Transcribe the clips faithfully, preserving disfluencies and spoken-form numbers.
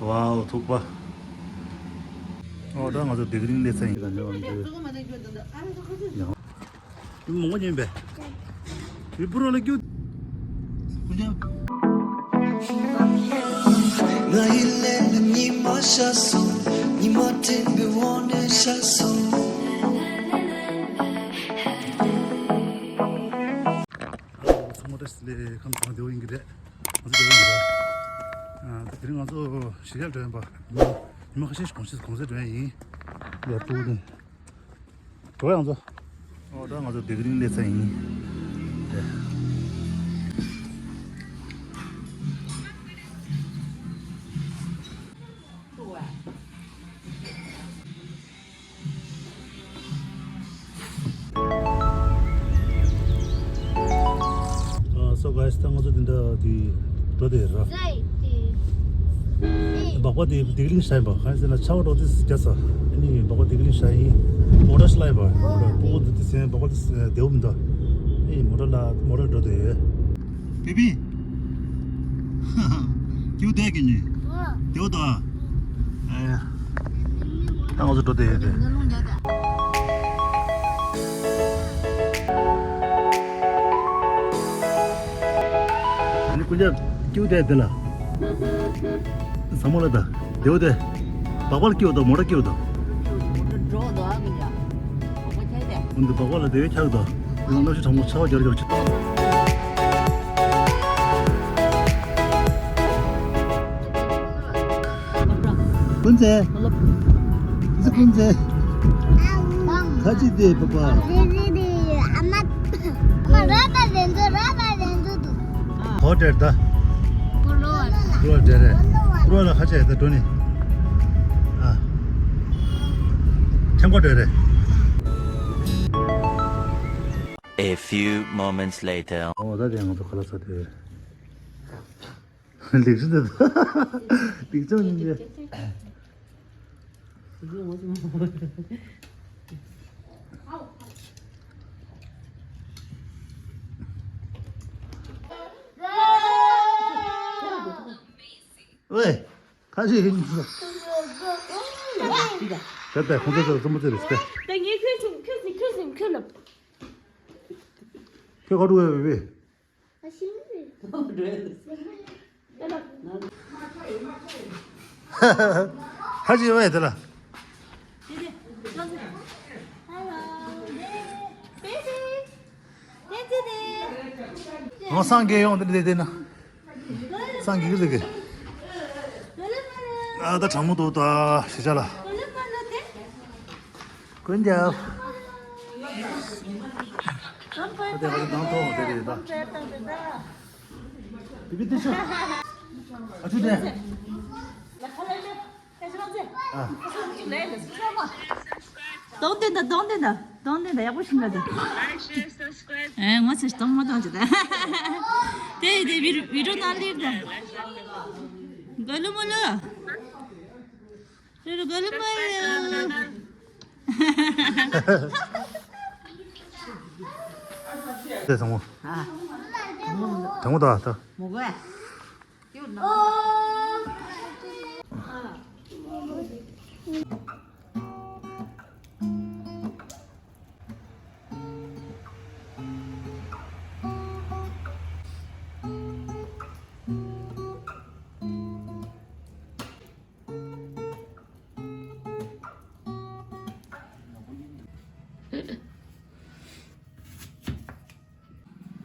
ཝའོ། ཐུག་པ། ཨོ་ད་ང་ཚོ་སྡེ་རིང་སླེབས་ཚར་ཡིན། ཡང་མང་པོ་ཉན་པས། མི་པུ་རོ་ལ་སྐྱོ། ང་ཡི་ལན་ཉི་མ་ཤར་སོང་། ཉི་མ་དྲན་པའི་འོག་ནས་ཤར་སོང་། ཚང་མ་བཀྲ་ཤིས་བདེ་ལེགས། ཁམས་བཟང་བདེ་པོ་ཡིན་གྱི་རེད། ང་ཚོ་བདེ་པོ་ཡིན་གྱི་རེད། ཨ། ད་དེ་རིང་ང་ཚོ་གཞིས་ཀ་རྩེ་འགྲོ་ཡིན་པ། ཉི་མ་ཉི་མ་ཁ་ཤས་ཤིག་གོང་ཞིག་གོང་ས་འགྲོ་ཡ་ཡིན། ཡ། ཏུའུ་ཏུང་། འགྲོ་ཡ་ང་ཚོ། ཨོ་ད་ང་ཚོ་སྡེ་རིང་སླེབས་ཚར་ཡིན། ཨ། So guys, ད་ང་ཚོ་འདི་འདྲ་དེ་འགྲོ་དེ་ར། སྦག་སྦག་དེ་སྡེ་རིང་ཤར་ཡིན་པ། གང་ཡིན་ཟེར་ན་ཆར་པ་འགྲོ་དེ་རྒྱ་ས། ཨ་ནི་སྦག་སྦག་སྡེ་རིང་ཤར་ཡིན། མོ་ཊ་ཤི་ལ་ཡིན་པ། མོ་ཊ་སྤུ་གུ་འདི་དེ་ཟེར་སྦག་སྦག་དེ་བདེ་པོ་མི་འདུག་ཨེ། མོ་ཊ་ལ་མོ་ཊ་འགྲོ་དེ་ཡོད། བི་བི། ཁྱེའུ་བསྡད་ཀྱི་ནི། བདེ་པོ་འདུག་ཨ། ཨེ། ད་ང་ཚོ་འགྲོ་བསྡད་ཡོད་དེ། ཨ་ནི་སྐུ་ཞབས་ཀྱིའུ་དེ་དེ་ལ། བཟང་མོ་ལ་ད། བདེ་པོ་དེ། སྦག་སྦག་ལ་སྐྱིའུ་དང་མོ་ཊ་སྐྱིའུ་དང་། འདི་སྦག་སྦག་ལ་བདེ་པོ་ཆགས་དང་། ཡང་གནམ་གཤིས་གྲང་མོ་ཆར་པ་རྒྱག་རྒྱག་ཆགས། ཀུན་མཛེས། ཀུན་མཛེས། ཁ་ཅིག་དེ་པ་པ། ཧོ་ཏེལ་ད། པུ་རོ་ལ། པུ་རོ་ལ་རེད་རེད། པུ་རོ་ལ་ཁ་ཅིག་ད་འགྲོ་ནི། ཨ། ཐེངས་པ་རེད་རེད། A few moments later. ཨོ་ད་དེ་ང་ཚོ་ཁ་ལག་ཟ་དེ། ལེགས་སོ་ད། ལེགས་སོ་ཡིན་གྱི། ཝེ། ཁ་ཤས་ཡིན། ད་ལྟ་ཁོང་ཚོ་ཚོ་རྩོམ་པ་ཚོ་རེད་ཟེར། ད་ངས་ཁྱོད་ཚོ་ཁྱོད་ཚོ་ཁྱོད་ཚོ་ཁྱོད་ལ། ཁྱོད་ག་འགྲོ་ཡོད་པས། ཧ་ཅི་ཡོད་དེ་ལ། ང་སངས་རྒྱས་ཡོང་དེ་འདྲ་དེ་ན། སངས་རྒྱས་ཀྱི་ཟེར་གི། ཨ་ད་གྲང་མོ་འདུག་ད་ཞེ་ཆ་ལ། ཀུན་རྒྱལ། ཨ་དེ་ང་ཚོ་ནང་ཐོག་དེ་རེད་ད། བི་བི་ཏི་ཤོ། ཨ་ཆུ་དེ། ཨ། གདོང་བསྟན་དང་གདོང་བསྟན་དང་། གདོང་བསྟན་དང་ཡག་པོ་ཞིག་ལ་དེ། ཨེ་ང་ཚོས་གདོང་མ་གདོང་ཅི་ད། དེ་དེ་བི་བི་ཌིའོ་ནང་སླེབས་ད། ག་ལུ་མོ་ལུ། རེ་རེ་ག་ལུ་མོ་ཡ། དེ་བཟང་མོ། ཨ། བཟང་མོ་ད་ད། མོ་གོ་ཡ།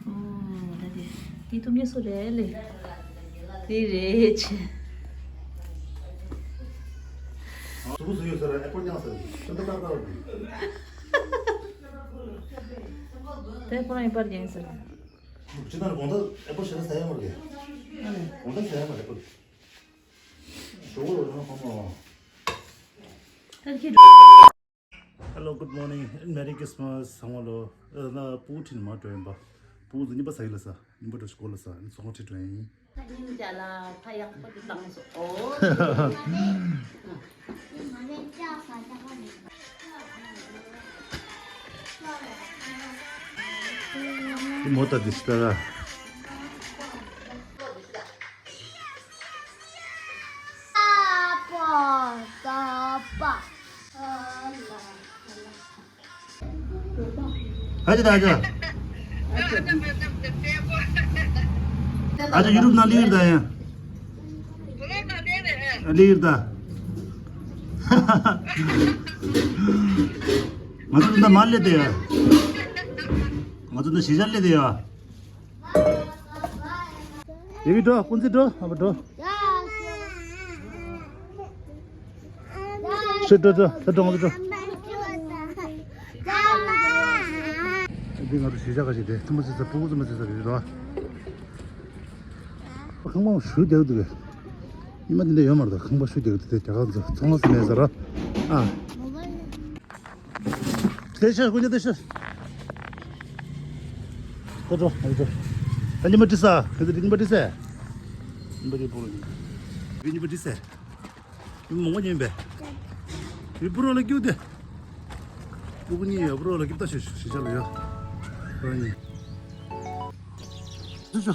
ཨོ་ད་དེ་དེ་ཐུམ་ཉེ་སོ་རེད་ལེ། དེ་རེད་ཆེ། ཨ། སུ་རུ་སུ་ཡོད་ཟེར་ཨེ་པོ་ཉག་ཟེར་ཤིན་ཏུ་ཏག་ཏག་རེད། དེ་ཁོ་རང་ཡིན་པར་རྒྱན་ཟེར། ཅི་ལྟར་དགོང་དག་ཨེ་པོ་ཞེ་ན་ཟ་ཡ་མ་རེད། ཨ་ནི། དགོང་དག་ཟ་ཡ་མ་རེད་ཨེ་པོ། ཞོག་རོ་རང་ཁོ་མ། ད་ཁྱེད། Hello, good morning and Merry Christmas. བཟང་བ་ལོ། ཨ་ན་སྤུ་གུ་ཁྲིད་ནས་མར་འགྲོ་ཡིན་པ། སྤུ་གུ་ཚོ་རྔན་པ་ཟ་གི་ལ་ཟ། རྔན་པ་འགྲོ་ཞིག་གོ་ལ་ཟ། ཚོང་ཁང་ཁྲིད་འགྲོ་ཡིན། ཨ་ནི་ཅ་ལག་ཕ་ཡག་པོ་དེ་བཏང་སོང་། ཨོ། དེ་མོ་ད་དེ་སྟ་ར། ཨ་ཅག་ཨ་ཅག་ཨ་ཅག་ཡུ་རུབ་ནང་ལི་ཡིར་ད་ཡང་། ལི་ཡིར་ད། ང་ཚོ་འདི་མ་སླེབས་དེ་ཡ། ང་ཚོ་འདི་གཞིས་ཆགས་སླེབས་དེ་ཡ། ཡེ་བི་འགྲོ། ཀུན་གཟིགས་འགྲོ། ཨ་ཕ་འགྲོ། ཤི་འགྲོ་འགྲོ། ད་འགྲོ་ང་ཚོ་འགྲོ། འདི་ང་ཚོ་གཞིས་ཆགས་ཁ་ཤས་དེ་ཐུམ་པ་ཚེ་ས་ཕྲུ་གུ་ཐུམ་པ་ཚེ་ས་རེད་རོ། ཁང་པ་ཞུ་བསྡད་འདུག་གས། ཉི་མ་འདི་འདྲ་ཡོད་མ་རེད། ད་ཁང་པ་ཞུ་བསྡད་འདུག་དེ་རྒྱ་གར་ཚོ་ཚོང་ལ་མེད་ཟེར་ར། ཨ། དེ་ཤ་ཀུན་ཀྱང་དེ་ཤ། ད་འགྲོ་ང་ཚོ་འགྲོ། ད་ཉི་མ་ཏི་ས་ག་ཚོད་ཉི་མ་ཏི་ས། ཉི་མ་ཏི་པོ་ལ་ཉི་མ་ཏི་ས། ཡུལ་མང་པོ་ཉན་པས། ཡུལ་པུ་རོ་ལ་སྐྱིད་དེ། ཕྲུ་གུ་གཉིས་ཡོད། པུ་རོ་ལ་སྐྱིད་ད་ཞུ་ཞུ་ཞིག་ལ་ཡོད། ཕྲུ་གུ་གཉིས། ཞུ་ཞུ།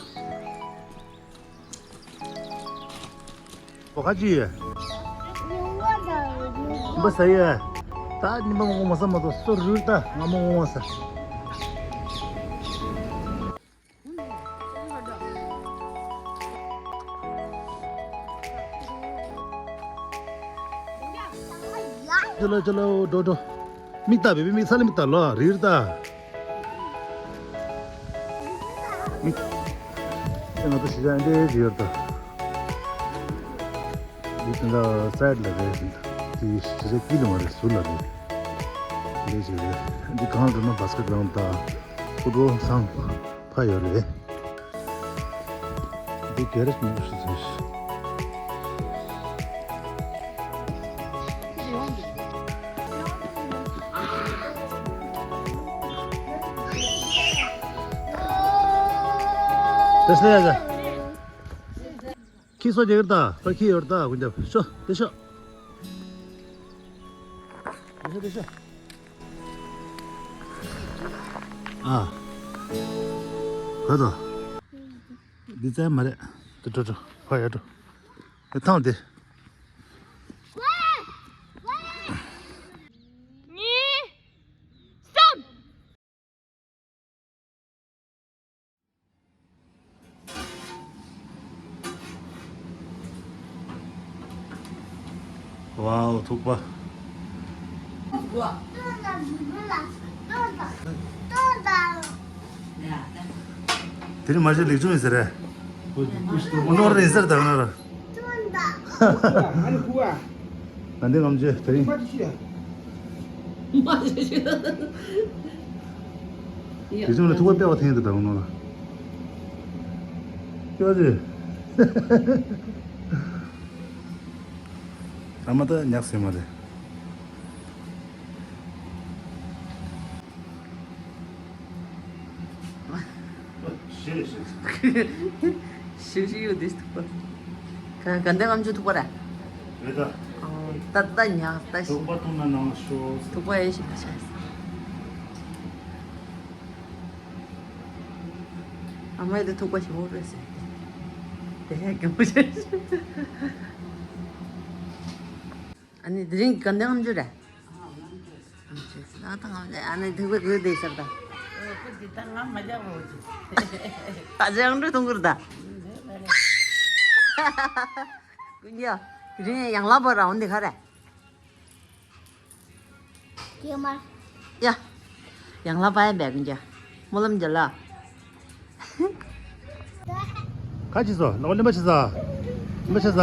ཨོ་ཁ་ཅི་ཡོད། འབུ་ཟ་ཡོད། ད་ཉི་མ་ངོ་མ་ཟ་མ་གཏོགས་སོ་རུལ་ད་ང་མ་ངོ་མ་ཟ། ཅོ་ལོ་ཅོ་ལོ་འགྲོ་འགྲོ། མིག་ལྟ་བེ་བི་མིག་ས་ལ་མིག་ལྟ་ལོ་རིར་ལྟ། མིག་ཨེ་ང་ཚོ་གཞིས་ཆགས་འདི་ཡོད་ད། འདི་དེ་འདྲ་སའིཌ་ལ་རེད་ཟིན་ད། དེ་གཞིས་ཆགས་དཀྱིལ་ལ་མ་རེད་ཟུར་ལ་རེད། འདི་ཞིག་རེད། འདི་གང་ལ་འགྲོ་ན་བྷ་སི་ཀེ་ཊི་གྷ་རའུན་ཌི་དང་ཕུཊ་བྷོལ་ཚང་ཕ་ཡོད་རེད། འདི་གེ་རེཇ་མང་པོ་ཞིག་ཟེར། དེ་སླེ་ཡ་ཟེར། ཁྱི་སོ་རྒྱག་གི་རེད་ད། ད་ཁྱི་ཡོད་རེད་ད། ཀུན་ཁྱབ་ཤོག་དེ་ཤོག་དེ་ཤོག་དེ་ཤོག་ཨ། ག་ད། འདི་རྩྭ་མ་རེད། དེ་འགྲོ་འགྲོ་ཕ་ཡ་འགྲོ། དེ་ཐང་དེ། གཉིས། གསུམ། ཝའོ། ཐུག་པ། དེ་རིང་མ་གཞི་ལེགས་བྱུང་ཡིན་ཟེར་རེད། ཨོ་ནོར་རེད་ཟེར་ད་ནོར། ཨ་ནི་ཁུ་བ། ད་འདི་ངམ་ཆེ་དེ་རིང་། མ་ཆེ་ཆེ། དེ་ཚོ་ལ་ཐུག་པ་སྤེལ་བ་འཐེན་འདུག་ད་ནོར་ལ། ཅོ་ཅི། ཨ་མ་ད་ཉག་སེ་མ་རེད། ཞིག་ཞིག་ཡོད་དེ་ཐུག་པ། ག་ག་འདི་ངམ་ཆུ་ཐུག་པ་ར། རེད་ད། ཨོ། ད་ད་ཉག་ད་ཞིག་ཐུག་པ་ཐུག་ན་ནང་ཤོ། ཐུག་པ་ཡེ་ཞིག་ད་ཤ། ཨ་མ་ཡི་དེ་ཐུག་པ་ཞིག་འོ་རེད་ཟེར། དེ་ཧེ་གི་མོ་ཞིག་ཨ་ནི་དེ་རིང་ག་འདི་ངམ་ཆུ་ར། ཨ་ནི་ཐུག་པའི་གོས་དེ་ཟེར་ད། ཨ་ཅག་འགྲོ་གཏོང་གི་རེད་ད། ཀུན་ཀྱང་དེ་རིང་ཡང་ལ་བར་འོན་ཏེ་ག་རེ། ཀྱེ་མ། ཡ། ཡང་ལ་བར་ཡང་བས་ཀུན་ཀྱང་སྨོན་ལམ་རྒྱབ་ལ། ཁ་ཅིག་སོ། ལོག་ལེན་པ་ཆི་ཟ། ལེན་པ་ཆི་ཟ།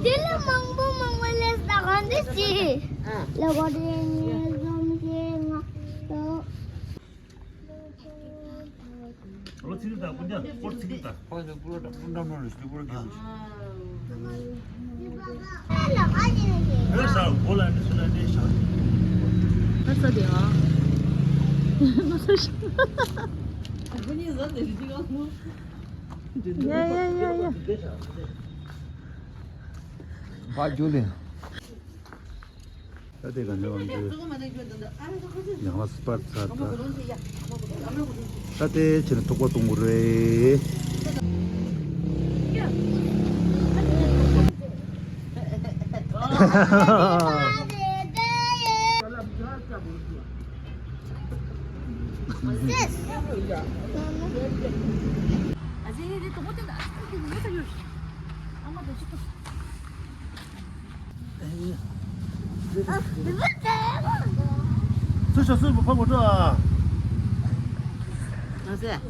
འདི་ལ་མང་པོ་མང་པོ་སླེབས་ད་གང་འདི་ཅི། ལ་གོ་དེ་ངས་བཟོ་མི་ཤེས་ང་ཏོ། ལོ་ཚིག་དང་ཀུན་ཀྱང་སྐོར་ཚིག་དང་། ཁོ་ཚོ་ཀུ་ར་དང་ཀུན་འགྲམ་ནང་ལ་ཞུ་སྐོར་གྱིས། ཨ་ས་གོ་ལ་འདི་སུ་ལ་འདི་ཤ། ཁ་ས་དེ་ཨ། ཁོ་གཉིས་ཟ་དེ་རི་ཅི་གང་མོ། ཡ་ཡ་ཡ་ཡ། འདི་ཤ། ཕ་རྒྱུ་ལེན། ད་དེ་ག་འདྲ་བ་འདི། ཡང་ལ་སྤར་ཚར་ད། ད་དེ་ཕྱིར་ཐུག་པ་གཏོང་དགོས་རེད། ཚུར་ཤོག་ཚུར་ཕོག་མ་འགྲོ་ཨ། ང་ཚོས།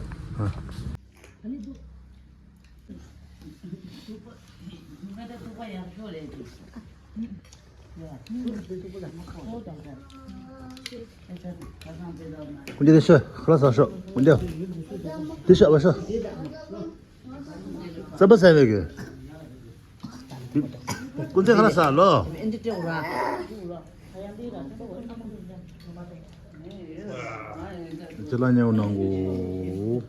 འདི་ཤོག་ཁ་ལག་ཟ་ཤོག་འདི། འདི་ཤོག་པ་ཤོག་རྩམ་པ་ཟ་བའི་གི། ཀུན་ཚེ་ཁ་ལག་ཟ་ལོ། ཅི་ལ་ཉེ་བོ་ནང་གོ།